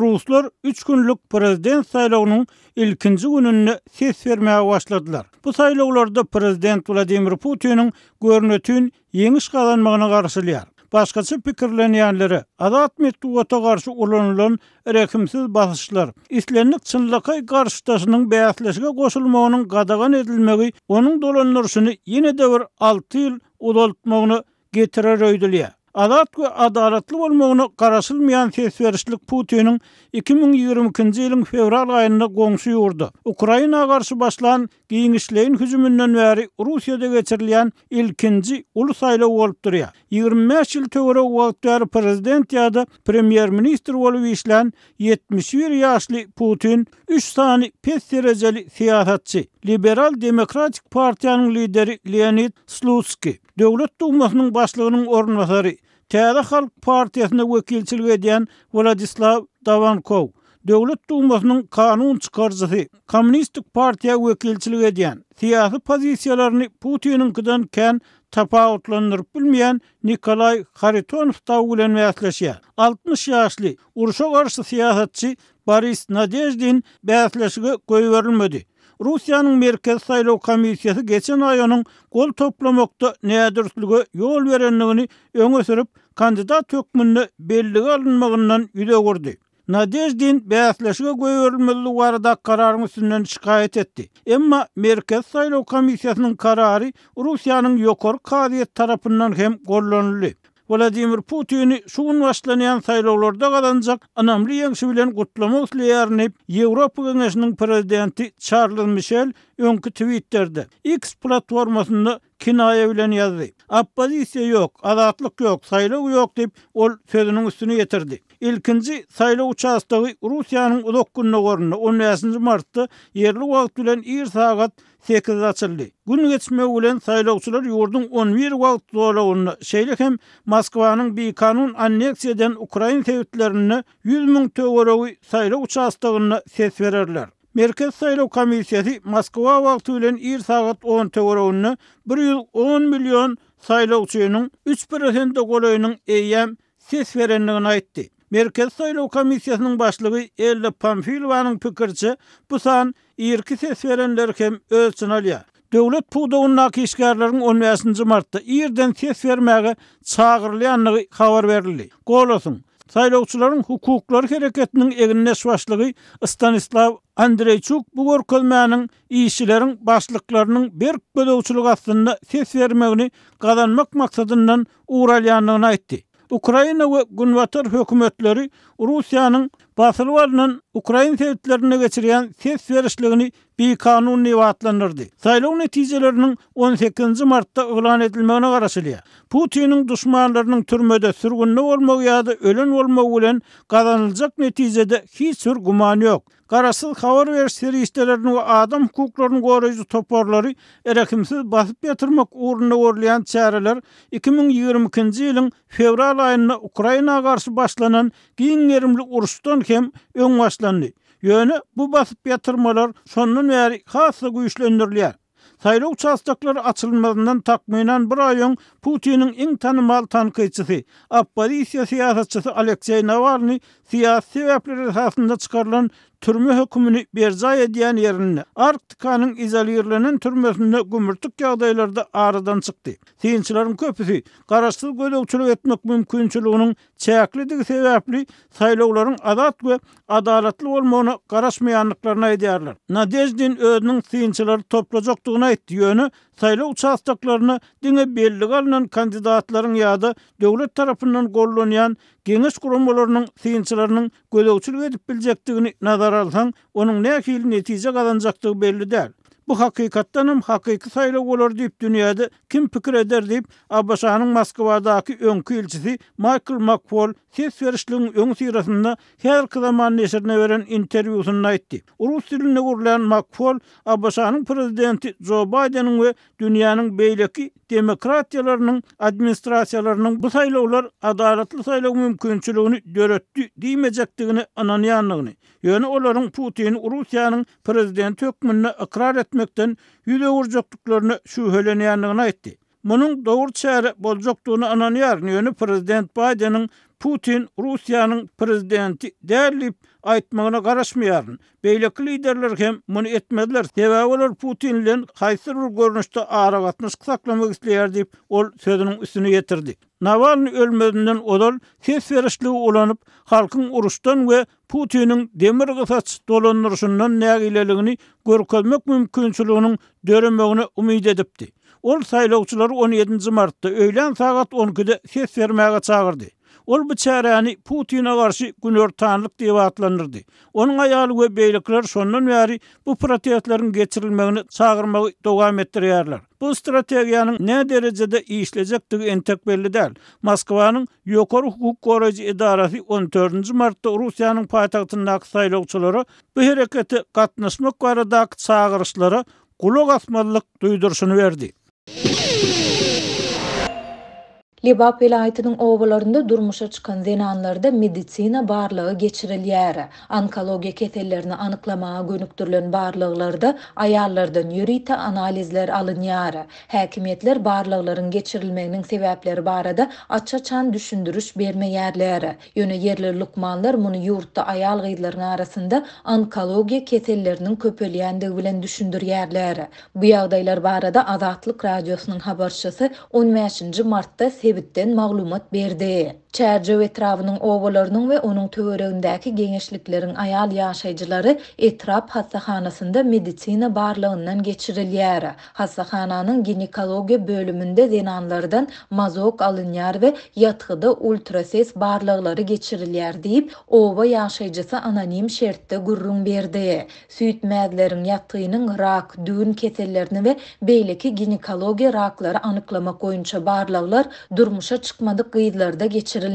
Ruslar üç günlük prezident saýlawynyň ilkinji gününde ses bermäge başladylar. Bu saýlawlarda prezident Wladimir Putiniň görnetin ýeňiş gazanmagyna garaşylýar. Başgaça pikirlenýänlere, azat metbugata garşy ulanylan rehimsiz basyşlar, islendik çynlakaý garşydaşynyň bäsleşige goşulmagynyň gadagan edilmegi onuň dolandyryşyny ýene-de bir alty ýyl uzaltmagyna getirer öýdülýär. Azat we adalatly bolmagyna garaşylmaýan ses berişlik Putiniň 2022-nji ýylyň fewral aýynda goňşy ýurda, Ukraina garşy başlan giňişleýin hüjüminden bäri Russiýada geçirilýän ilkinji uly saýlaw bolup durýar. 25 ýyl töweregi wagt bäri prezident ýa-da premýer-ministr bolup işlän 71 ýaşly Putin üç sany pes derejeli syýasatçy, Liberal-demokratik partiýanyň lideri Leonid Slutskiý, Döwlet Dumasynyň başlygynyň orunbasary, Täze Halk partiýasyna wekilçilik edýän Wladislaw Dawankow, Döwlet Dumasynyň kanun çykaryjysy, Kommunistik partiýa wekilçilik edýän, syýasy pozisiýalaryny Putiniňkiden kän tapawutlandyryp bilmeýän Nikolaý Haritonow dagy bilen bäsleşýär. 60 ýaşly, urşa garşy syýasatçy Boris Nadeždin bäsleşige goýberilmedi. Russiýanyň Merkezi saýlaw komissiýasy geçen aý onuň gol toplamakda nädürslige ýol berendigini öňe sürüp, kandidat hökmünde bellige alynmagyndan ýüz öwürdi. Nadeždin bäsleşige goýberilmezligi baradaky kararyň üstünden şikaýat etdi. Emma Merkezi saýlaw komissiýasynyň karary Russiýanyň Ýokary kazyýeti tarapyndan hem gollanyldy. Wladimir Putini şu gün başlanýan saýlawlarda gazanjak ynamly ýeňşi bilen gutlamak isleýärin diýip, Ýewropa Geňeşiniň prezidenti Çarlz Mişel öňki Twitterde, X platformasynda kinaýa bilen ýazdy. Oppozisiýa ýok, azatlyk ýok, saýlaw ýok diýip, ol sözüniň üstüni ýetirdi. Ilkinji saýlaw uçastogy Russiýanyň uzak gündogarynda on bäşinji martda ýerli wagt bilen ir sagat sekizde açyldy. Gün geçmegi bilen saýlawçylar ýurduň on bir wagt zolagynda, şeýle hem Moskwanyň bikanun anneksiýa eden ukrain sebitlerinde 100 müň töweregi saýlaw uçastogynda ses bererler. Merkezi saýlaw komissiýasy Moskwa wagty bilen ir sagat on töwereginde 110 million saýlawçynyň üç prosente golaýynyň eýýäm ses berendigini aýtdy. Merkezi saýlaw komissiýasynyň başlygy Ella Pamfilowanyň pikiriçe, bu san irki ses berenleri hem öz içine alýar. Döwlet pudagyndaky işgärleriň on bäşinji martda irden ses bermäge çagyrylýandygy habar berildi. Golosyň, Saýlawçylaryň hukuklary hereketiniň egindeş başlygy Stanislaw Andreýçuk bu görkezmäniň işçileriň başlyklarynyň berk gözegçilik astynda ses bermegini gazanmak maksadyndan ugur alýandygyny aýtdy. Ukraina we Günbatar hökümetleri Russiýanyň basylyp alnan ukrain sebitlerinde geçirýän ses berişligini bikanun diýip atlandyrdy. Saýlaw netijeleriniň on sekizinji martda yglan edilmegine garaşylýar. Putiniň duşmanlarynyň türmede, sürgünde bolmagy ýa-da ölen bolmagy bilen gazanyljak netijede hiç bir güman ýok. Garaşsyz habar beriş serişdelerini we adam hukuklaryny goraýjy toparlary rehimsiz basyp ýatyrmak ugrunda görülýän çäreler 2022-nji ýylyň fewral aýynda Ukraina garşy başlanan giň gerimli uruşdan hem öň başlandy. Ýöne bu basyp ýatyrmalar şondan bäri has-da güýçlendirilýär. Saýlaw uçastoklary açylmazyndan takmynan bir aý öň Putiniň iň tanymal tankytçysy, oppozisiýa syýasatçysy Alekseý Nawalnyý syýasy sebäpler esasynda çykarylan türme hökümini berjaý edýän ýerinde, Arktikanyň izolirlenen türmesinde gümürtik ýagdaýlarda aradan çykdy. Synçylaryň köpüsi garaşsyz gözegçilik etmek mümkinçiliginiň çäklidigi sebäpli saýlawlaryň azat we adalatly bolmagyna garaşmaýandyklaryny aýdýarlar. Nadeždin özüniň synçylary toplajakdygyny aýtdy, ýöne saýlaw uçastoklaryna diňe bellige alnan kandidatlaryň ýa-da döwlet tarapyndan gollanýan geňeş guramalarynyň synçylarynyň gözegçilik edip biljekdigini nazara alsaň, onuň nähili netije gazanjakdygy belli däl. Bu hakykatdanam hakyky saýlaw bolar diýip dünýäde kim pikir eder diýip, ABŞ-nyň Moskwadaky öňki ilçisi Maýkl Makfol ses berişligiň öňüsyrasynda Häzirki zaman neşirine beren interwýusynda aýtdy. Rus dilinde gürlän Makfol ABŞ-nyň prezidenti Jo Baýdeniň we dünýäniň beýleki demokratiýalarynyň administrasiýalarynyň bu saýlawlar adalatly saýlaw mümkinçiligini döretdi diýmejekdigine ynanýandygyny, ýöne olaryň Putini Russiýanyň prezidenti hökmünde ykrar etmekden ýüz öwürjekdiklerine şübhelenýändigini aýtdy. Munuň dogry çäre boljakdygyna ynanýaryn, ýöne prezident Baýdeniň Putin Russiýanyň prezidenti däl diýip aýtmagyna garaşmaýaryn. Beýleki liderler hem muny etmezler, sebäbi olar Putin bilen haýsydyr bir görnüşde aragatnaşyk saklamak isleýär diýip, ol sözüniň üstüni ýetirdi. Nawalnyý ölmezinden ozal ses berişligi ulanyp, halkyň uruşdan we Putiniň demir gysaç dolandyryşyndan nägileligini görkezmek mümkinçiliginiň döremegine umyt edipdi. Ol saýlawçylary on ýedinji martda öýlän sagat on ikide ses bermäge çagyrdy. Ol bu çäräni Putine garşy günortanlyk diýip atlandyrdy. Onuň aýaly we beýlekiler şondan bäri bu protestleriň geçirilmegine çagyrmagy dowam etdirýärler. Bu strategiýanyň näderejede işlejekdigi entek belli däl. Moskwanyň Ýokary hukuk goraýjy edarasy on dördünji martda Russiýanyň paýtagtyndaky saýlawçylara bu herekete gatnaşmak baradaky çagyryşlara gulak asmazlyk duýduryşyny berdi. Lebap welaýatynyň obalarynda durmuşa çykan zenanlarda medisina barlagy geçirilýär. Onkologiýa kesellerini anyklamaga gönükdirilen barlaglarda aýallardan ýörite analizler alynýar. Häkimiýetler barlaglaryň geçirilmeginiň sebäpleri barada aç-açan düşündiriş bermeýärler. Ýöne ýerli lukmanlar muny ýurtda aýal-gyzlaryň arasynda onkologiýa keselleriniň köpelýändigi bilen düşündirýärler. Bu ýagdaýlar barada Azatlyk Radiosynyň habarçysy on bäşinji martda sebitden maglumat berdi. Çärjew etrabynyň obalarynyň we onuň töweregindäki geňeşlikleriň aýal ýaşaýjylary etrap hassahanasynda medisina barlagyndan geçirilýär. Hassahananyň ginekologiýa bölüminde zenanlardan mazok alynýar we ýatgyda ultrases barlaglary geçirilýär diýip, oba ýaşaýjysy anonim şertde gürrüň berdi. Süýt mäzleriň, ýatgynyň rak, düwün kesellerini we beýleki ginekologiýa raklary anyklamak boýunça barlaglar durmuşa çykmadyk gyzlarda geçirilmeýär.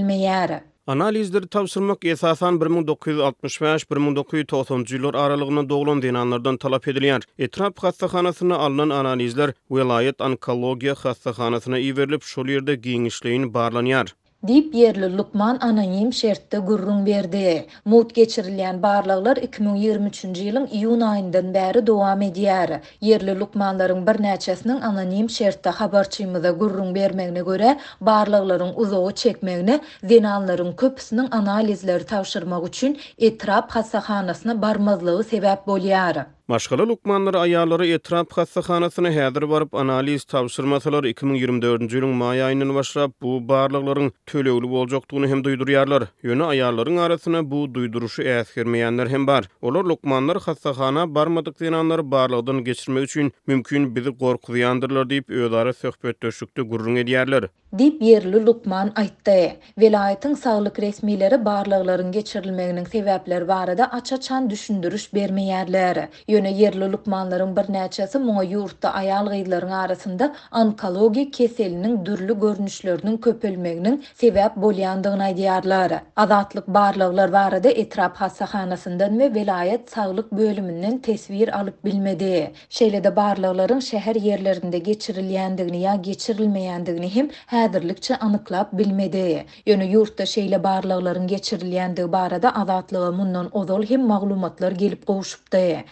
Analizleri tabşyrmak esasan 1965, 1990-njy ýyllar aralygynda doglan zenanlardan talap edilýär. Etrap hassahanasynda alnan analizler welaýat onkologiýa hassahanasyna iberilip, şol ýerde giňişleýin barlanýar. Diýip, ýerli lukman anonim şertde gürrüň berdi. Mugt geçirilýän barlaglar 2023-nji ýylyň iýun aýyndan bäri dowam edýär. Ýerli lukmanlaryň birnäçesiniň anonim şertde habarçymyza gürrüň bermegine görä, barlaglaryň uzaga çekmegine zenanlaryň köpüsiniň analizleri tabşyrmak üçin etrap hassahanasyna barmazlygy sebäp bolýar. Maşgala lukmanlary aýallara etrap hassahanasyna häzir baryp analiz tabşyrmasalar, 2024-nji ýylyň maý aýyndan başlap bu barlaglaryň tölegli boljakdygyny hem duýdurýarlar. Ýöne aýallaryň arasynda bu duýduryşy äsgermeýänler hem bar. Olar lukmanlar hassahana barmadyk zenanlary barlagdan geçirmek üçin mümkin bizi gorkuzýandyrlar diýip özara söhbetdeşlikde gürrüň edýärler. Diýip, ýerli lukman aýtdy. Welaýatyň saglyk resmileri barlaglaryň geçirilmeginiň sebäpleri barada aç-açan düşündiriş bermeýärler. Ýöne ýerli lukmanlaryň birnäçesi muňa ýurtda aýal-gyzlaryň arasynda onkologiýa keseliniň dürli görnüşleriniň köpelmeginiň sebäp bolýandygyny aýdýarlar. Azatlyk barlaglar barada etrap hassahanasyndan we welaýat saglyk bölüminden teswir alyp bilmedi. Şeýle-de barlaglaryň şäher ýerlerinde geçirilýändigini ýa geçirilmeýändigini hem häzirlikçe anyklap bilmedi. Ýöne ýurtda şeýle barlaglaryň geçirilýändigi barada Azatlyga mundan ozal hem maglumatlar gelip gowşupdy.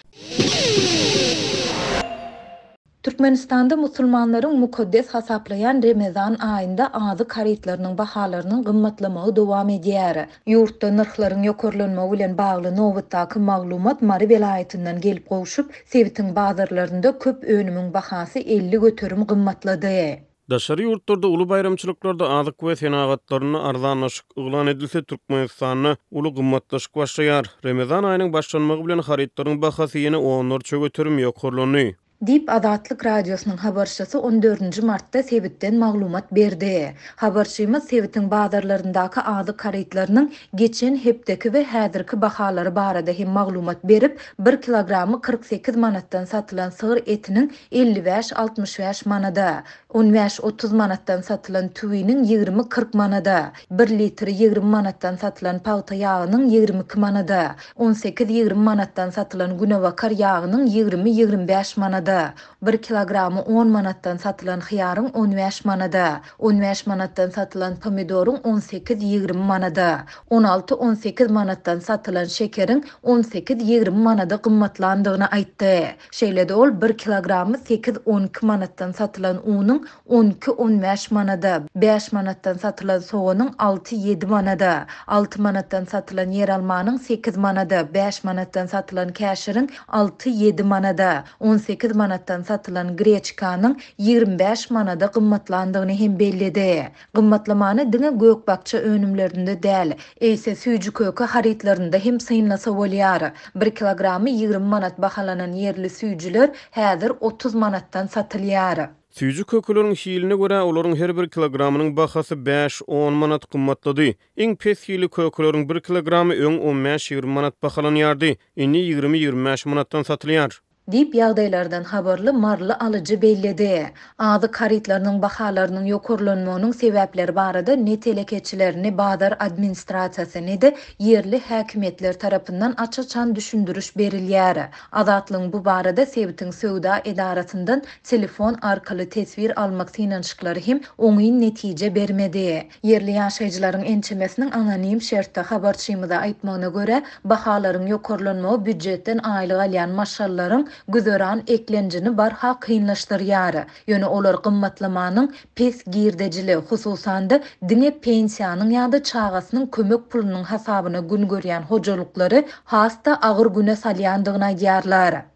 Türkmenistanda musulmanlaryň mukaddes hasaplaýan Remezan aýynda azyk harytlarynyň bahalarynyň gymmatlamagy dowam edýär. Ýurtda nyrhlaryň ýokarlanmagy bilen bagly nobatdaky maglumat Mary welaýatyndan gelip gowşup, sebitiň bazarlarynda köp önümiň bahasy 50% gymmatlady. Daşary ýurtlarda uly baýramçylyklarda azyk we senagatlarynda arzanlaşyk yglan edilse, Türkmenistanda uly gymmatlaşyk başlaýar. Remezan aýynyň başlanmagy bilen harytlaryň bahasy ýene onlarça göterim ýokarlandy. Diýip, Azatlyk Radiosynyň habarçysy on dördünji martda sebitden maglumat berdi. Habarçymyz sebitiň bazarlaryndaky azyk harytlarynyň geçen hepdeki we häzirki bahalary barada hem maglumat berip, bir kilogramy 48 manatdan satylan sygyr etiniň 55, 65 manada, on bäş, 30 manatdan satylan tüwiniň ýigrimi, 40 manada, bir litri ýigrimi manatdan satylan pagta ýagynyň ýigrimi iki manada, on sekiz, ýigrimi manatdan satylan günebakar ýagynyň ýigrimi, ýigrimi bäş manada. manada, bir kilogramy on manatdan satylan hyýaryň on bäş manada, on bäş manatdan satylan pomidoryň on sekiz-ýigrimi manada, on alty-on sekiz manatdan satylan şekeriň on sekiz-ýigrimi manada gymmatlandygyny aýtdy. Şeýle-de ol bir kilogramy sekiz-on iki manatdan satylan unuň on iki-on bäş manada, bäş manatdan satylan soganyň alty-ýedi manada, alty manatdan satylan ýeralmanyň sekiz manada, bäş manatdan satylan käşiriň alty-ýedi manada, on sekiz manatdan satylan greçkanyň 25 manada gymmatlandygyny hem belledi. Gymmatlamany diňe gök-bakja önümlerinde däl, eýse süýji-köke harytlarynda hem synlasa bolýar. Bir kilogramy 20 manat bahalanan ýerli süýjüler häzir 30 manatdan satylýar. Süýji-kökeleriň hiline görä, olaryň her bir kilogramynyň bahasy bäş-on manat gymmatlady. Iň pes hilli kökeleriň bir kilogramy öň on bäş-ýigrimi manat bahalanýardy, indi ýigrimi-ýigrimi bäş manatdan satylýar. Diýip, ýagdaýlardan habarly maryly alyjy belledi. Azyk harytlarynyň bahalarynyň ýokarlanmagynyň sebäpleri barada ne telekeçiler, ne bazar administrasiýasy, ne-de ýerli häkimiýetler tarapyndan aç-açan düşündiriş berilýär. Azatlygyň bu barada sebitiň söwda edarasyndan telefon arkaly teswir almak synanyşyklary hem oňyn netije bermedi. Ýerli ýaşaýjylaryň ençemesiniň anonim şertde habarçymyza aýtmagyna görä, bahalaryň ýokarlanmagy býujetden aýlyk alýan maşgalalaryň güzeran eklenjini barha kynlaşdyrýar. Ýöne olar gymmatlamanyň pes girdejili, hususan-da, diňe pensiýanyň ýa-da çagasynyň kömek pulunyň hasabyna gün görýän hojalyklary has-da agyr güne salýandygyny aýdýarlar.